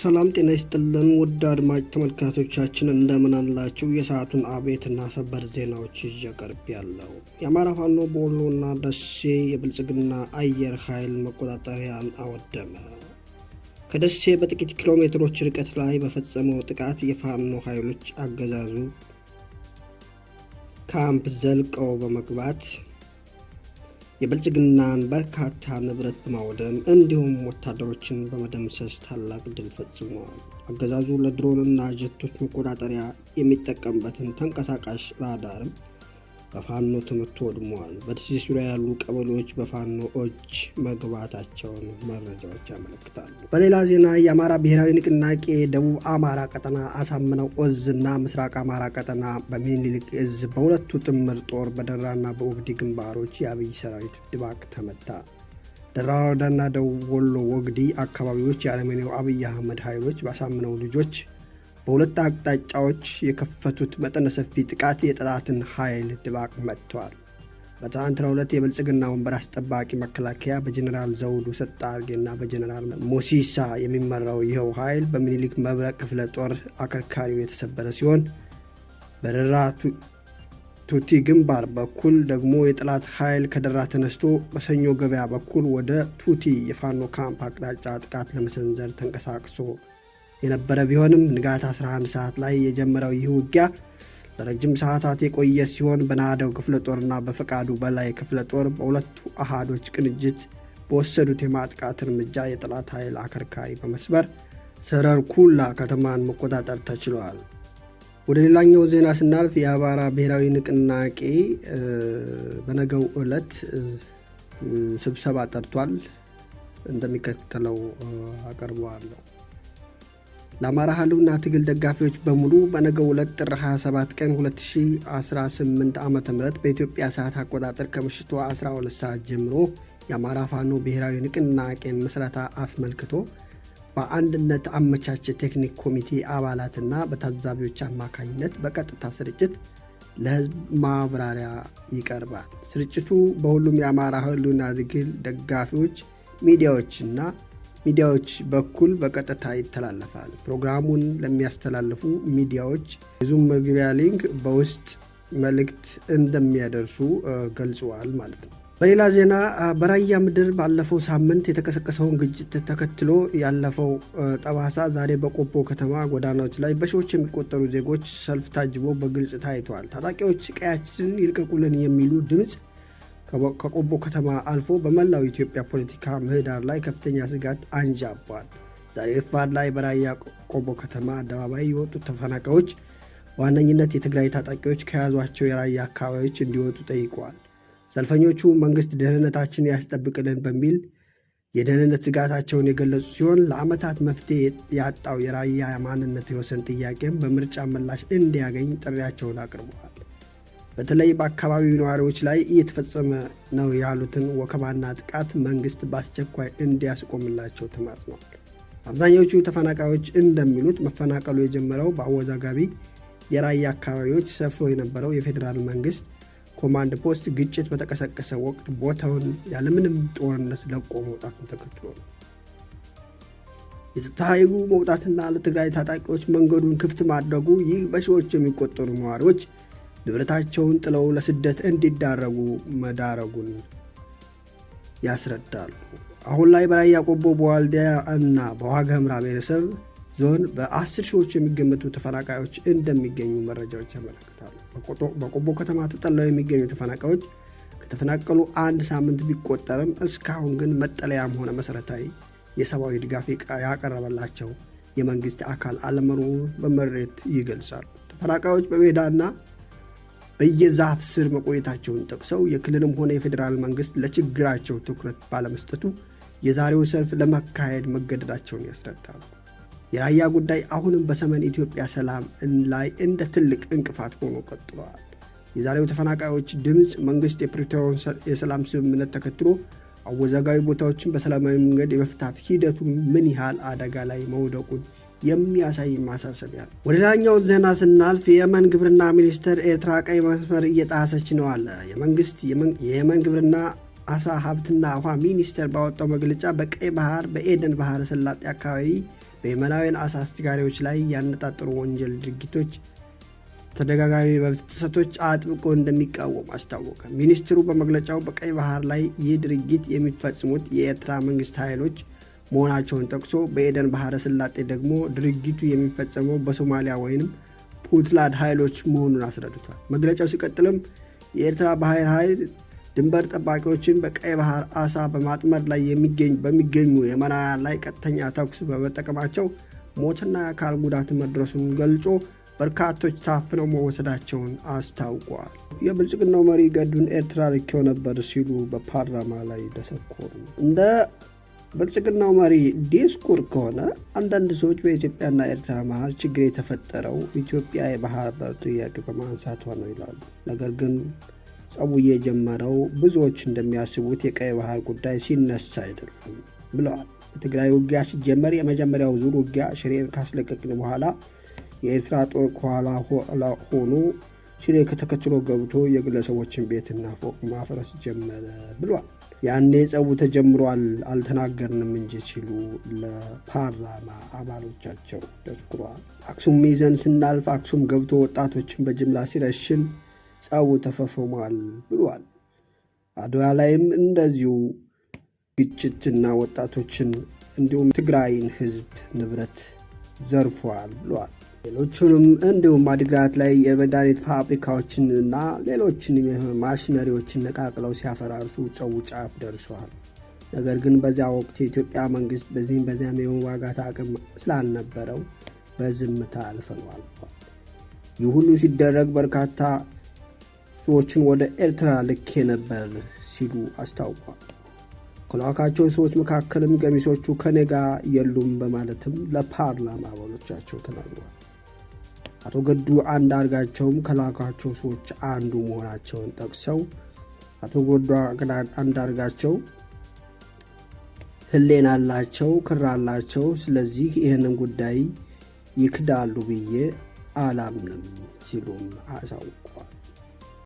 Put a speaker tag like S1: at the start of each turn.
S1: ሰላም ጤና ይስጥልን ውድ አድማጭ ተመልካቾቻችን፣ እንደምን አላችሁ? የሰዓቱን አበይትና ሰበር ዜናዎች ይዤ ቀርቤያለሁ። የአማራ ፋኖ በወሎና ደሴ የብልጽግና አየር ኃይል መቆጣጠሪያን አወደመ። ከደሴ በጥቂት ኪሎ ሜትሮች ርቀት ላይ በፈጸመው ጥቃት የፋኖ ኃይሎች አገዛዙ ካምፕ ዘልቀው በመግባት የብልጽግናን በርካታ ንብረት በማውደም እንዲሁም ወታደሮችን በመደምሰስ ታላቅ ድል ፈጽመዋል። አገዛዙ ለድሮን እና ጀቶች መቆጣጠሪያ የሚጠቀምበትን ተንቀሳቃሽ ራዳርም በፋኖ ተመቶ ወድመዋል። በደሴ ዙሪያ ያሉ ቀበሌዎች በፋኖ እጅ መግባታቸውን መረጃዎች ያመለክታሉ። በሌላ ዜና የአማራ ብሔራዊ ንቅናቄ ደቡብ አማራ ቀጠና አሳምነው እዝ እና ምስራቅ አማራ ቀጠና በሚኒልክ እዝ በሁለቱ ጥምር ጦር በደራና በኦግዲ ግንባሮች የአብይ ሰራዊት ድባቅ ተመታ። ደራ ወረዳና ደቡብ ወሎ ወግዲ አካባቢዎች የአረመኔው አብይ አህመድ ኃይሎች በአሳምነው ልጆች በሁለት አቅጣጫዎች የከፈቱት መጠነ ሰፊ ጥቃት የጠላትን ኃይል ድባቅ መጥተዋል። በትናንትናው ዕለት የብልጽግና ወንበር አስጠባቂ መከላከያ በጀኔራል ዘውዱ ሰጣርጌና በጀኔራል ሞሲሳ የሚመራው ይኸው ኃይል በሚኒሊክ መብረቅ ክፍለ ጦር አከርካሪው የተሰበረ ሲሆን፣ በደራ ቱቲ ግንባር በኩል ደግሞ የጠላት ኃይል ከደራ ተነስቶ በሰኞ ገበያ በኩል ወደ ቱቲ የፋኖ ካምፕ አቅጣጫ ጥቃት ለመሰንዘር ተንቀሳቅሶ የነበረ ቢሆንም፣ ንጋት 11 ሰዓት ላይ የጀመረው ይህ ውጊያ ለረጅም ሰዓታት የቆየ ሲሆን፣ በናደው ክፍለ ጦርና በፈቃዱ በላይ ክፍለ ጦር በሁለቱ አሃዶች ቅንጅት በወሰዱት የማጥቃት እርምጃ የጠላት ኃይል አከርካሪ በመስበር ሰረርኩላ ከተማን መቆጣጠር ተችሏል። ወደ ሌላኛው ዜና ስናልፍ የአማራ ብሔራዊ ንቅናቄ በነገው ዕለት ስብሰባ ጠርቷል። እንደሚከተለው አቀርበዋለሁ። ለአማራ ህልውና ትግል ደጋፊዎች በሙሉ በነገው ዕለት ጥር 27 ቀን 2018 ዓ ም በኢትዮጵያ ሰዓት አቆጣጠር ከምሽቱ 12 ሰዓት ጀምሮ የአማራ ፋኖ ብሔራዊ ንቅናቄን ምስረታ አስመልክቶ በአንድነት አመቻች ቴክኒክ ኮሚቴ አባላትና በታዛቢዎች አማካኝነት በቀጥታ ስርጭት ለህዝብ ማብራሪያ ይቀርባል። ስርጭቱ በሁሉም የአማራ ህልውና ትግል ደጋፊዎች ሚዲያዎችና ሚዲያዎች በኩል በቀጥታ ይተላለፋል። ፕሮግራሙን ለሚያስተላልፉ ሚዲያዎች የዙም መግቢያ link በውስጥ መልእክት እንደሚያደርሱ ገልጸዋል ማለት ነው። በሌላ ዜና በራያ ምድር ባለፈው ሳምንት የተቀሰቀሰውን ግጭት ተከትሎ ያለፈው ጠባሳ ዛሬ በቆቦ ከተማ ጎዳናዎች ላይ በሺዎች የሚቆጠሩ ዜጎች ሰልፍ ታጅቦ በግልጽ ታይተዋል። ታጣቂዎች ቀያችንን ይልቀቁልን የሚሉ ድምፅ ከቆቦ ከተማ አልፎ በመላው ኢትዮጵያ ፖለቲካ ምህዳር ላይ ከፍተኛ ስጋት አንዣቧል። ዛሬ ረፋድ ላይ በራያ ቆቦ ከተማ አደባባይ የወጡት ተፈናቃዮች በዋነኝነት የትግራይ ታጣቂዎች ከያዟቸው የራያ አካባቢዎች እንዲወጡ ጠይቀዋል። ሰልፈኞቹ መንግስት ደህንነታችን ያስጠብቅልን በሚል የደህንነት ስጋታቸውን የገለጹ ሲሆን፣ ለዓመታት መፍትሄ ያጣው የራያ ማንነት የወሰን ጥያቄም በምርጫ ምላሽ እንዲያገኝ ጥሪያቸውን አቅርበዋል። በተለይ በአካባቢው ነዋሪዎች ላይ እየተፈጸመ ነው ያሉትን ወከባና ጥቃት መንግስት በአስቸኳይ እንዲያስቆምላቸው ተማጽነዋል። አብዛኞቹ ተፈናቃዮች እንደሚሉት መፈናቀሉ የጀመረው በአወዛጋቢ የራያ አካባቢዎች ሰፍሮ የነበረው የፌዴራል መንግስት ኮማንድ ፖስት ግጭት በተቀሰቀሰ ወቅት ቦታውን ያለምንም ጦርነት ለቆ መውጣቱን ተከትሎ ነው። የጸጥታ ኃይሉ መውጣትና ለትግራይ ታጣቂዎች መንገዱን ክፍት ማድረጉ ይህ በሺዎች የሚቆጠሩ ነዋሪዎች ንብረታቸውን ጥለው ለስደት እንዲዳረጉ መዳረጉን ያስረዳሉ። አሁን ላይ በራያ ቆቦ፣ በዋልዲያ እና በዋግ ኽምራ ብሔረሰብ ዞን በ10 ሺዎች የሚገመቱ ተፈናቃዮች እንደሚገኙ መረጃዎች ያመለክታሉ። በቆቦ ከተማ ተጠልለው የሚገኙ ተፈናቃዮች ከተፈናቀሉ አንድ ሳምንት ቢቆጠርም እስካሁን ግን መጠለያም ሆነ መሰረታዊ የሰብአዊ ድጋፍ ያቀረበላቸው የመንግስት አካል አለመኖሩን በምሬት ይገልጻሉ። ተፈናቃዮች በሜዳና በየዛፍ ስር መቆየታቸውን ጠቅሰው የክልልም ሆነ የፌዴራል መንግስት ለችግራቸው ትኩረት ባለመስጠቱ የዛሬው ሰልፍ ለመካሄድ መገደዳቸውን ያስረዳሉ። የራያ ጉዳይ አሁንም በሰሜን ኢትዮጵያ ሰላም ላይ እንደ ትልቅ እንቅፋት ሆኖ ቀጥሏል። የዛሬው ተፈናቃዮች ድምፅ መንግስት የፕሪቶሪያውን የሰላም ስምምነት ተከትሎ አወዛጋቢ ቦታዎችን በሰላማዊ መንገድ የመፍታት ሂደቱ ምን ያህል አደጋ ላይ መውደቁን የሚያሳይ ማሳሰቢያ ነው። ወደ ሌላኛው ዜና ስናልፍ የየመን ግብርና ሚኒስትር ኤርትራ ቀይ መስመር እየጣሰች ነው አለ። የመንግስት የየመን ግብርና አሳ ሀብትና ውሃ ሚኒስቴር ባወጣው መግለጫ በቀይ ባህር በኤደን ባህረ ሰላጤ አካባቢ በየመናውያን አሳ አስጋሪዎች ላይ ያነጣጠሩ ወንጀል ድርጊቶች፣ ተደጋጋሚ መብት ጥሰቶች አጥብቆ እንደሚቃወም አስታወቀ። ሚኒስትሩ በመግለጫው በቀይ ባህር ላይ ይህ ድርጊት የሚፈጽሙት የኤርትራ መንግስት ኃይሎች መሆናቸውን ጠቅሶ በኤደን ባህረ ስላጤ ደግሞ ድርጊቱ የሚፈጸመው በሶማሊያ ወይንም ፑንትላንድ ኃይሎች መሆኑን አስረድቷል። መግለጫው ሲቀጥልም የኤርትራ ባህር ኃይል ድንበር ጠባቂዎችን በቀይ ባህር አሳ በማጥመድ ላይ በሚገኙ የመናውያን ላይ ቀጥተኛ ተኩስ በመጠቀማቸው ሞትና የአካል ጉዳት መድረሱን ገልጾ በርካቶች ታፍነው መወሰዳቸውን አስታውቋል። የብልጽግናው መሪ ገዱን ኤርትራ ልኬው ነበር ሲሉ በፓርላማ ላይ ደሰኮሩ። እንደ ብልጽግናው መሪ ዲስኩር ከሆነ አንዳንድ ሰዎች በኢትዮጵያና ኤርትራ መሀል ችግር የተፈጠረው ኢትዮጵያ የባህር በር ጥያቄ በማንሳቷ ነው ይላሉ። ነገር ግን ጸቡ የጀመረው ብዙዎች እንደሚያስቡት የቀይ ባህር ጉዳይ ሲነሳ አይደለም ብለዋል። በትግራይ ውጊያ ሲጀመር የመጀመሪያው ዙር ውጊያ ሽሬን ካስለቀቅን በኋላ የኤርትራ ጦር ከኋላ ሆኖ ሽሬ ከተከትሎ ገብቶ የግለሰቦችን ቤትና ፎቅ ማፍረስ ጀመረ ብሏል። ያኔ ጸቡ ተጀምሯል አልተናገርንም እንጂ ሲሉ ለፓርላማ አባሎቻቸው ደስኩረዋል። አክሱም ይዘን ስናልፍ አክሱም ገብቶ ወጣቶችን በጅምላ ሲረሽን ጸቡ ተፈፍሟል ብሏል። አድዋ ላይም እንደዚሁ ግጭትና ወጣቶችን እንዲሁም ትግራይን ሕዝብ ንብረት ዘርፏል ብሏል። ሌሎቹንም እንዲሁም አዲግራት ላይ የመድኃኒት ፋብሪካዎችንና ሌሎችንም ማሽነሪዎችን ነቃቅለው ሲያፈራርሱ ጸቡ ጫፍ ደርሷል። ነገር ግን በዚያ ወቅት የኢትዮጵያ መንግስት በዚህም በዚያም የመዋጋት አቅም ስላልነበረው በዝምታ አልፈነዋል። ይህ ሁሉ ሲደረግ በርካታ ሰዎችን ወደ ኤርትራ ልኬ ነበር ሲሉ አስታውቋል። ከላካቸው ሰዎች መካከልም ገሚሶቹ ከኔ ጋር የሉም በማለትም ለፓርላማ አባሎቻቸው ተናግሯል። አቶ ገዱ አንዳርጋቸውም ከላካቸው ሰዎች አንዱ መሆናቸውን ጠቅሰው አቶ ገዱ አንዳርጋቸው ሕሊና አላቸው፣ ክር አላቸው። ስለዚህ ይህንን ጉዳይ ይክዳሉ ብዬ አላምንም ሲሉም አሳውቀዋል።